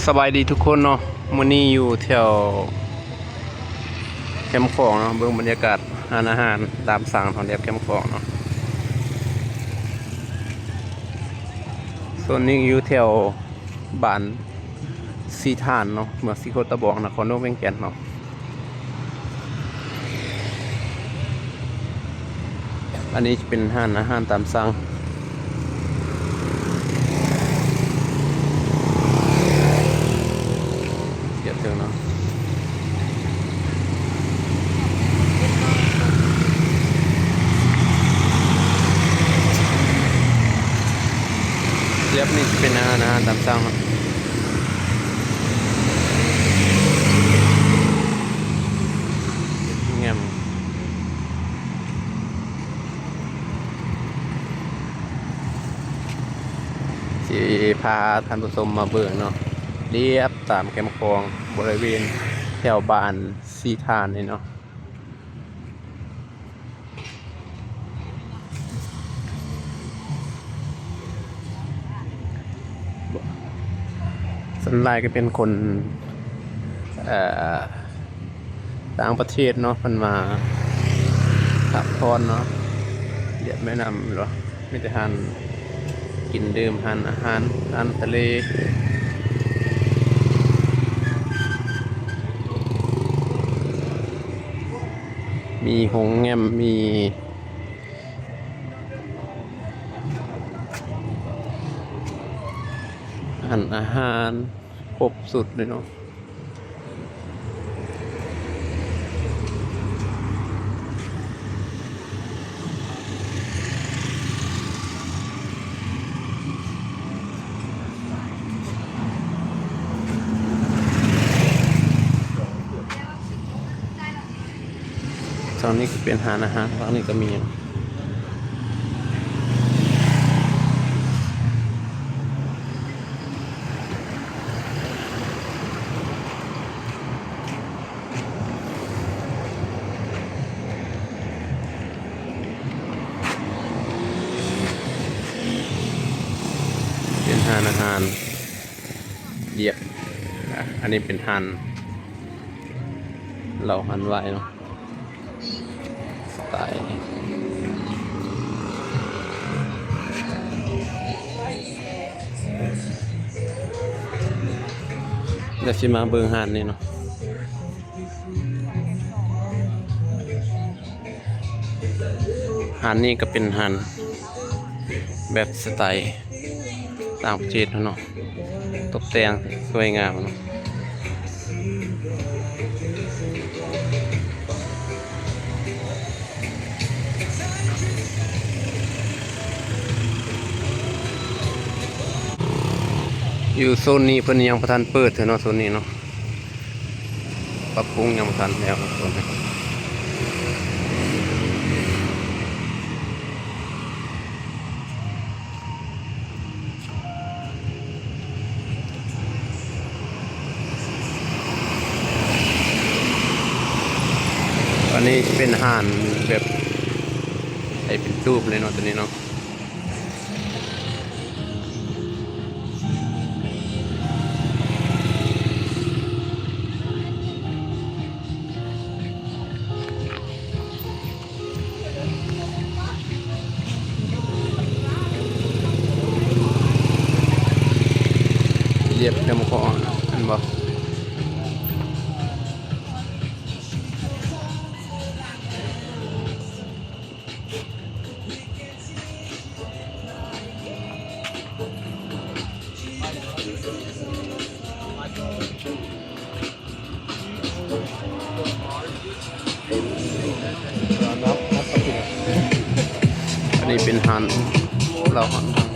ສະບາຍດີທຸກຄົນເນາະ, ມື້ນີ້ຢູ່ແຖວແຄມຂອງເນາະ, ເບິ່ງບັນຍາກາດຮ້ານອາຫານຕາມສັ່ງແຖວແຄມຂອງເນາະ. ໂຊນນີ້ຢູ່ແຖວບ້ານສີຖານເນາະ, ເມືອງສີໂຄດຕະບອງ ນະຄອນຫຼວງວຽງຈັນເນາະ. ອັນນີ້ຈະເປັນຮ້ານອາຫານຕາມສັ່ງ. ດຽວເຖິງເນາະ. ລຽບນີ້ຈະເປັນອາຫານ ອາຫານຕາມສັ່ງເນາະ. ແງມ ຊິພາທ່ານຜູ້ຊົມມາເບິ່ງເນາະ, ລຽບຕາມແຄມຂອງບໍລິເວນແຖວບ້ານສີຖານນີ້ເນາະ. ສ່ວນຫຼາຍກໍເປັນຄົນ ເອີ ຕ່າງປະເທດເນາະ, ເພິ່ນມາພັກຜ່ອນເນາະ, ລຽບແມ່ນ້ຳເນາະ. ມີແຕ່ຮ້ານກິນດື່ມ, ຮ້ານອາຫານ, ຮ້ານທະເລ, ມີໂຮງແຮມ, ມີຮ້ານອາຫານ ຄົບສຸດເລີຍເນາະ. ຝັ່ງນີ້ກໍເປັນຮ້ານອາຫານ, ຝັ່ງນີ້ກໍມີ. ເປັນຮ້ານອາຫານລຽບ, ອາ ອັນນີ້ເປັນຮ້ານເຫຼົ້າຮ້ານວາຍເນາະ. ສະໄຕ ດຽວຊິມາເບິ່ງຮ້ານນີ້ເນາະ. ຮ້ານນີ້ກໍເປັນຮ້ານແບບສະໄຕຕ່າງປະເທດເນາະ, ຕົກແຕ່ງສວຍງາມເນາະ. ຢູ່ໂຊນນີ້ເພິ່ນຍັງບໍ່ທັນເປີດເທື່ອເນາະ, ໂຊນນີ້ເນາະ ປັບປຸງຍັງບໍ່ທັນແລ້ວເນາະ ໂຊນນີ້. ອັນນີ້ຈະເປັນຮ້ານແບບໃຫ້ເປັນຕູບເລີຍເນາະ ໂຕນີ້ເນາະ. ລຽບແຄມຂອງ ເຫັນບໍ່? ອັນນີ້ເປັນຮ້ານເຫຼົ້າຮ້ານວາຍ.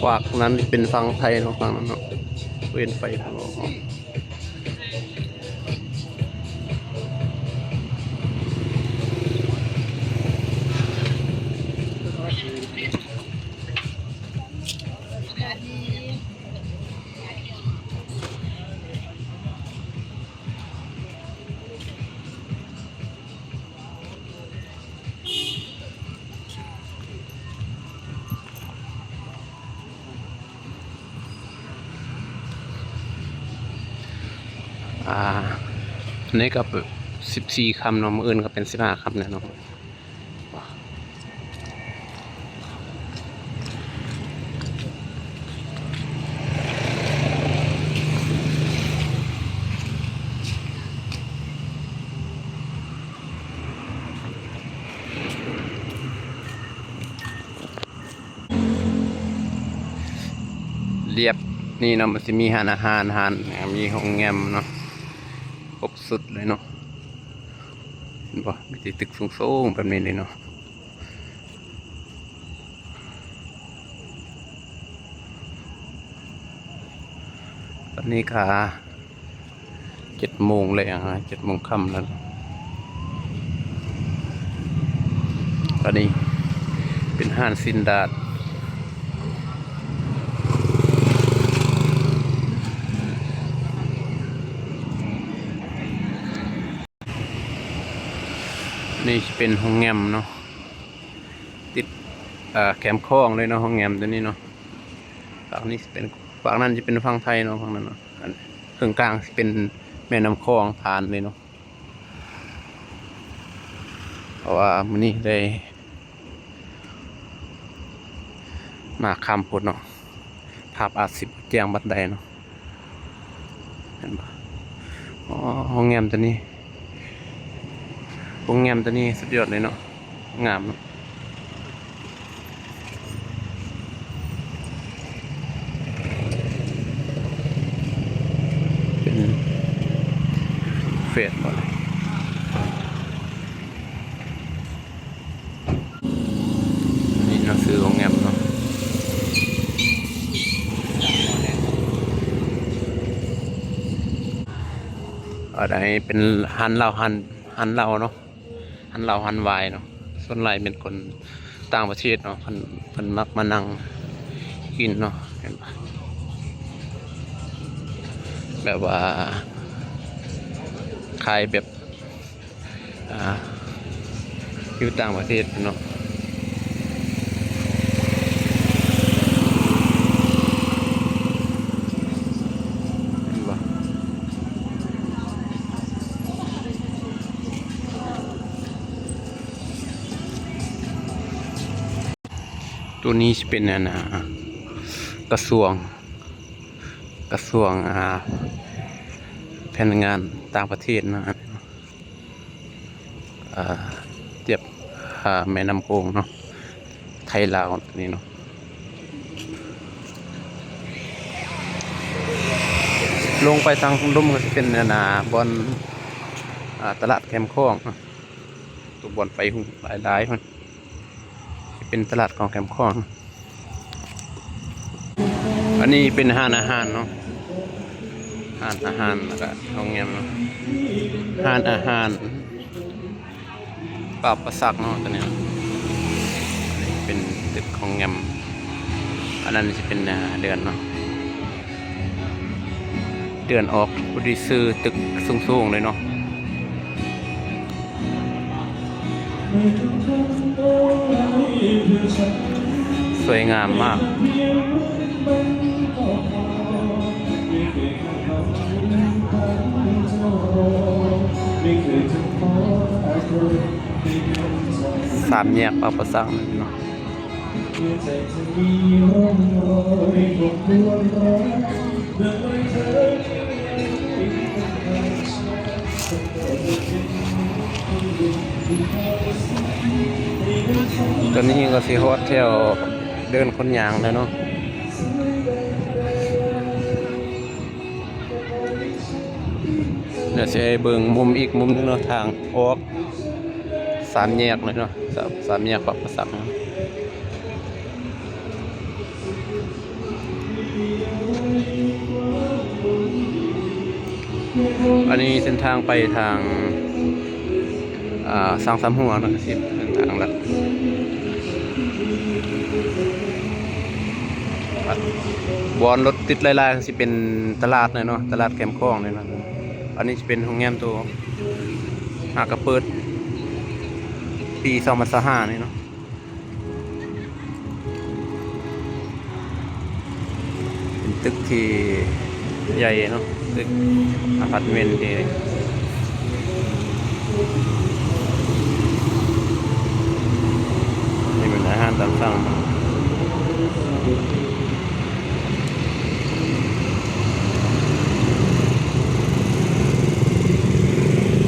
ຟາກນັ້ນເປັນຝັ່ງໄທເນາະ, ຝັ່ງນັ້ນເນາະ ເວັນໄປ. ສະບາຍດີ. ນີ້ກໍສິບສີ່ຄ່ຳເນາະ, ມື້ອື່ນກໍເປັນສິບຫ້າຄ່ຳແລ້ວເນາະ. ລຽບນີ້ເນາະ ມັນຊິມີຮ້ານອາຫານ, ຮ້ານ ມີໂຮງແຮມເນາະ, ຄົບຊຸດເລີຍເນາະ. ເຫັນບໍ່? ມີແຕ່ຕຶກສູງໆແບບນີ້ເລີຍເນາະ. ຕອນນີ້ກະເຈັດໂມງແລ້ວ, ເຈັດໂມງຄ່ຳແລ້ວ. ອັນນີ້ເປັນຮ້ານຊີ້ນດາດ, ນີ້ເປັນໂຮງແຮມເນາະ, ຕິດ ເອີ ແຄມຂອງເລີຍເນາະ ໂຮງແຮມຕົວນີ້ເນາະ. ຝັ່ງນີ້ຊິເປັນ ຝັ່ງນັ້ນຊິເປັນຝັ່ງໄທເນາະ, ຝັ່ງນັ້ນເນາະ. ອັນເຄິ່ງກາງຊິເປັນແມ່ນ້ຳຂອງຜ່ານເລີຍເນາະ, ເພາະວ່າມື້ນີ້ໄດ້ມາຄ່ຳໂພດເນາະ, ພາບອາດຊິບໍ່ແຈ້ງປານໃດເນາະ. ເຫັນບໍ່? ອໍ ໂຮງແຮມຕົວນີ້ ໂຮງແຮມຕົວນີ້ສຸດຍອດເລີຍເນາະ, ງາມເນາະ. ເປັນເຟດບໍ່ນີ້? ນີ້ໜັງສືໂຮງແຮມເນາະ. ອັນນີ້ເປັນຮ້ານເຫຼົ້າ ຮ້ານ ຮ້ານເຫຼົ້າເນາະ, ຮ້ານເຫຼົ້າຮ້ານວາຍເນາະ. ສ່ວນຫຼາຍແມ່ນຄົນຕ່າງປະເທດເນາະ, ເພິ່ນ ເພິ່ນມັກມານັ່ງກິນເນາະ. ເຫັນບໍ່? ແບບວ່າຂາຍແບບ ອ່າ ຢູ່ຕ່າງປະເທດເນາະ. ເຫັນບໍ່? ໂຕນີ້ຊິເປັນ ອັນນ່າ ກະຊວງ ກະຊວງ ອ່າ ແຜນງານຕ່າງປະເທດເນາະ. ອ່າ ທຽບ ອ່າ ແມ່ນ້ຳໂຂງເນາະ, ໄທລາວນີ້ເນາະ. ລົງໄປທາງລຸ່ມກໍຊິເປັນ ອັນນ່າ ບ່ອນ ອ່າ ຕະຫຼາດແຄມຂອງເນາະ, ໂຕບ່ອນໄຟຮຸ່ງຫຼາຍໆ ມັນຊິເປັນຕະຫຼາດຂອງແຄມຂອງ. ອັນນີ້ເປັນຮ້ານອາຫານເນາະ, ຮ້ານອາຫານ ແລ້ວກະໂຮງແຮມເນາະ, ຮ້ານອາຫານປາປະສັກເນາະ ຕົວນີ້ເນາະ. ອັນນີ້ເປັນຕຶກໂຮງແຮມ, ອັນນັ້ນຊິເປັນ ອ່າ ເດືອນເນາະ. ເດືອນອອກ ຜູ້ທີ່ຊື້ຕຶກສູງໆເລີຍເນາະ, ສວຍງາມມາກ. ສາມແຍກປາກປະສັກເນາະ. ຕອນນີ້ກໍຊິຮອດແຖວເດີ່ນຄົນຍ່າງແລ້ວເນາະ. ດຽວຊິໃຫ້ເບິ່ງມຸມອີກມຸມໜຶ່ງເນາະ, ທາງອອກສາມແຍກເລີຍເນາະ, ສາມ ສາມແຍກປາກປະສັກ. ອັນນີ້ເສັ້ນທາງໄປທາງ ອ່າ ຊາງສາມຫົວເນາະ, ຊິເປັນທາງລັດ. ບ່ອນລົດຕິດຫຼາຍໆ ຊິເປັນຕະຫຼາດເນາະ, ຕະຫຼາດແຄມຂອງເນາະ. ອັນນີ້ຊິເປັນໂຮງແຮມໂຕຫາກະເປີດປີສອງພັນຊາວຫ້ານີ້ເນາະ. ເປັນຕຶກທີ່ໃຫຍ່ເນາະ, ຕຶກອາພາດເມັນທີ່